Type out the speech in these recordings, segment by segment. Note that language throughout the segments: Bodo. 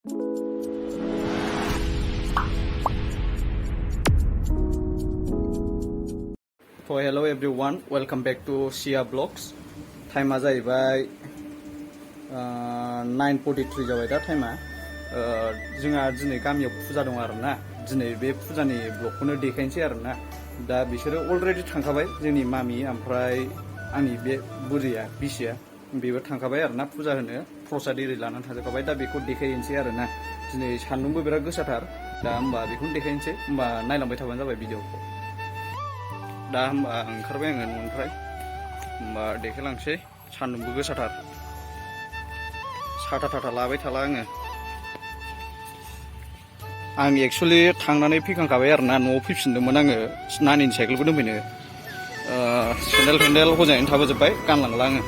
So hello everyone, welcome back to Sia Vlogs. Time जाहैबाय 9:43 जाबाय दा टाइमा। जोंहा दिनै गामियाव फुजा दं आरोना। दिनै बे फुजानि ब्लगखौनो देखायनोसै आरोना। दा बिसोरो अलरेडि थांखाबाय, जोंनि मामि ओमफ्राय आंनि बे बुरिया बिसिया बेबो थांखाबाय आरोना फुजा होनो, प्रसाद एरि लानानै थांजोबखाबाय। दा बेखौ देखायनोसै आरोना। दिनै सान्दुंबो बिराद गोसाथार। दा होमबा बेखौनो देखायनोसै, होमबा नायलांबाय थाबानो जाबाय भिडिअखौ। दा होमबा ओंखारबाय आङो न'निफ्राय, होमबा देखायलांसै। सान्दुंबो गोसाथार, साथा थाथा लाबाय थाला आङो। आं एक्सुवेलि थांनानै फैखांखाबाय आरोना, न'आव फैफिनदोंमोन आङो नानिनि साइकेलखौ दोनफैनो। सेन्देल फेन्देल हजायैनो थाबोजोब्बाय, गानलांला आङो।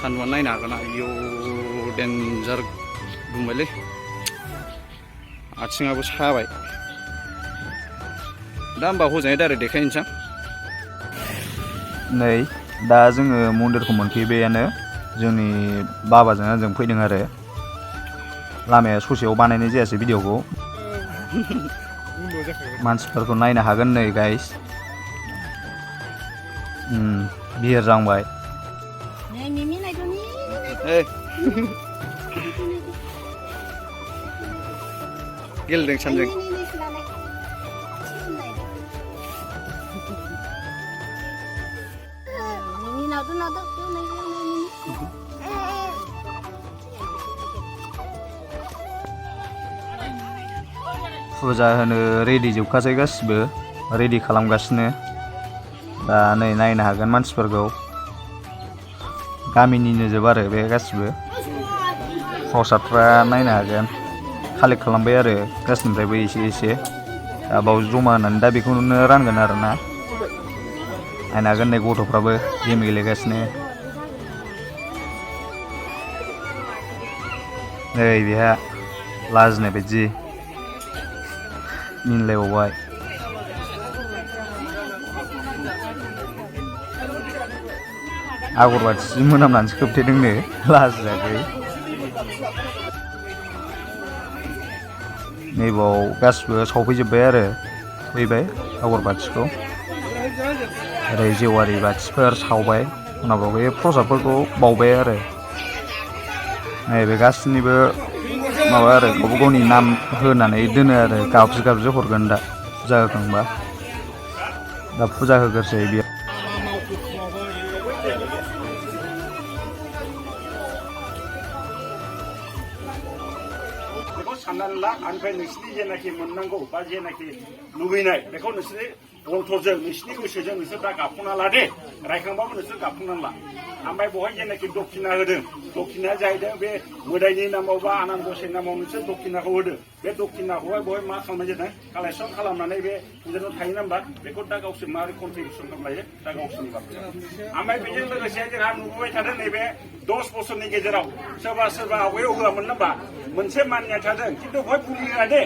सान्दुंआ नायनो हागोन, आयौ देन्जार दुंबायलै, आथिङाबो साबाय। दा होमबा हजाय डाइरेक्ट देखायनोसै। नै दा जोङो मन्दिरखौ मोनफैबायानो। जोंनि बाबाजों आंजों फैदों आरो। लामाया ससेयाव बानायनाय जायासै भिडिअखौ। मानसिफोरखौ नायनो हागोन नै गाइस। बिहिर जांबाय। गेलेदों सानजों। फुजा होनो रेडि जोबखासै, गासिबो रेडि खालामगासिनो। दा नै नायनो हागोन मानसिफोरखौ, गामिनिनो जोब आरो बे गासिबो। प्रसादफ्रा नायनो हागोन, कालेक्ट खालामबाय आरो गासिनिफ्रायबो एसे एसे। दा बाव जमा होनानै दा बेखौनो रानगोन आरोना। नायनो हागोन नै गथ'फ्राबो गेम गेलेगासिनो। नै बेहा लाजिनाय बायदि मिनिलायबावबाय। आगरबाथि मोनामनानैसो खोबथेदोंनो, लाजियाखै। नैबाव गासिबो सावफैजोब्बाय आरो, फैबाय आगरबाथिखौ। ओरै जेवारि बाथिफोर सावबाय, उनाव बे प्रसादफोरखौ बावबाय आरो। नैबे गासिनिबो माबा आरो गावबा गावनि नाम होनानै दोनो आरो, गाबज्रि गाबज्रि हरगोन दा फुजा होखांबा। दा फुजा होग्रोसै बेयाव। बेखौ साननानै ला, ओमफ्राय नोंसिनि जेनाखि मोननांगौ बा जेनाखि लुबैनाय बेखौ नोंसोरनि अन्थरजों, नोंसिनि गोसोजों नोंसोर दा गाबख'ना ला दे। रायखांबाबो नोंसोर गाबख'नानै ला। ओमफ्राय बेवहाय जेनाखि दक्षिना होदों, दक्षिनाया जाहैदों बे मोदायनि नामाव बा आनान गसाइनि नामाव नोंसोर दक्षिनाखौ होदों। बे दक्षिनाखौहाय बेवहाय मा खालामनाय जादों, कालेक्सन खालामनानै बे फुजायाव थायो ना होमबा, बेखौ दा गावसोर माबोरै कन्ट्रिबिउसन खालामलायो, दा गावसोरनि बाथ्रा। ओमफ्राय बेजों लोगोसे जोंहा नुबोबाय थादों, नैबे 10 बोसोरनि गेजेराव सोरबा सोरबा आवगायाव होआमोन ना होमबा, मोनसे मानिया थादों, खिन्थु बेवहाय बुलि होआ दे।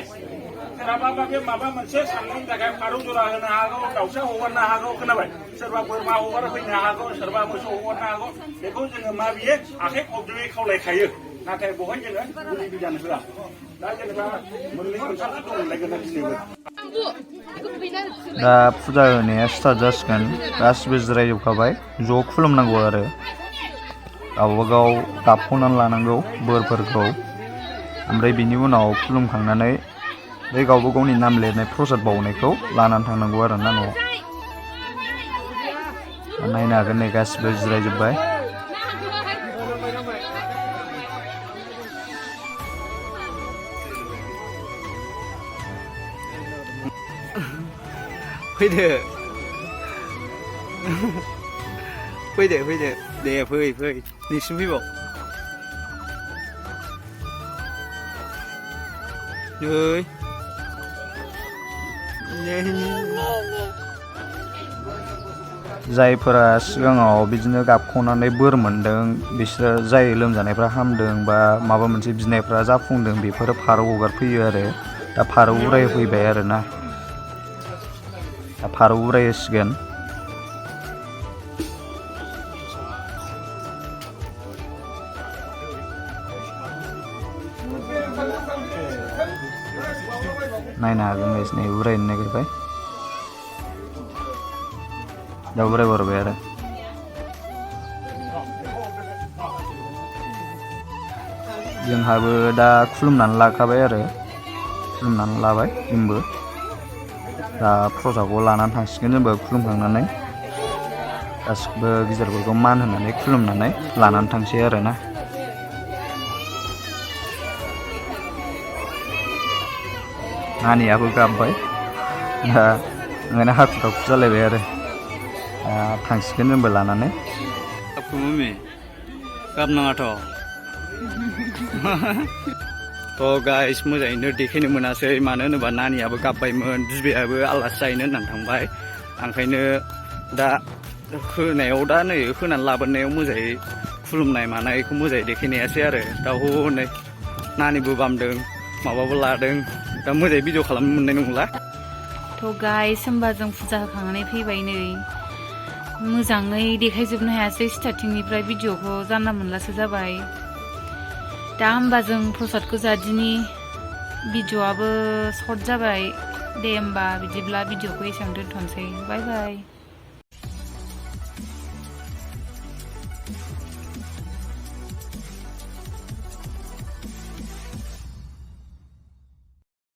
सोरहाबा बे माबा मोनसे साननायनि थाखाय फारौ जरा होनो हागौ, दाउसा हगारनो हागौ, खोनाबाय? सोरबा बोरमा हगार फैनो हागौ, सोरबा मोसौ हगारनो हागौ। बेखौ जोङो मा बियो आखाइ खबजोबै खावलायखायो, नाथाय बेवहाय जोङो बुलि बिधान होआ। दा जेनेबा मोननै मोनथामसो दंलायगोन दिनैबो। दा फुजा होनाया स्टार्ट जासिगोन, गासिबो जिरायजोबखाबाय। ज' खुलुमनांगौ आरो, गावबागाव गाबख'नानै लानांगौ बोरफोरखौ। ओमफ्राय बिनि उनाव खुलुमखांनानै बे गावबा गावनि नाम लिरनाय प्रसाद बावनायखौ लानानै थांनांगौ आरो ना न'आव। नायनो हागोन नै गासिबो जिरायजोब्बाय। फैदो फैदो फैदो दे फै फै नोंसिम फैबाव। जायफोरा सिगाङाव बिदिनो गाबख'नानै बोर मोन्दों, बिसोरो जाय लोमजानायफ्रा हामदों बा माबा मोनसे बिनायफ्रा जाफुंदों, बेफोरो फारौ हगारफैयो आरो। दा फारौ उराय फैबाय आरोना, दा फारौ उराय होसिगोन। नायनो हागोन गाइस नै उरायनो नागिरबाय दा उरायहरबाय आरो जोंहाबो दा खुलुमनानै लाखाबाय आरो खुलुमनानै लाबाय जोंबो दा प्रसादखौ लानानै थांसिगोन जोंबो खुलुमखांनानै गासिबो गिदिरफोरखौ मान होनानै खुलुमनानै लानानै थांसै आरोना नानियाबो गाबबाय दा ओंखायनो हाखु दाखु जालायबाय आरो थांसिगोन जोंबो लानानै मम्मी गाबनाङाथ' थ' गाइस मोजाङैनो देखायनो मोनासै मानो होनोबा नानियाबो गाबबायमोन बिबैयाबो आलासि जाहैनो होननानै थांबाय ओंखायनो दा होनायाव दा नै होनानै लाबोनायाव मोजाङै खुलुमनाय मानायखौ मोजाङै देखायनो हायासै आरो दा हनै नानिबो बामदों माबाबो लादों दा मोजाङै भिडिअ खालामनो मोननाय नंला थ' गाइस होमबा जों फुजा होखांनानै फैबाय नै मोजाङै देखायजोबनो हायासै स्टार्टिंनिफ्राय भिडिअखौ जानला मोनलासो जाबाय दा होमबा जों प्रसादखौ जादिनि भिडिअआबो सर्ट जाबाय दे होमबा बिदिब्ला भिडिअखौ एसेयावनो दोनथ'नोसै बाय बाय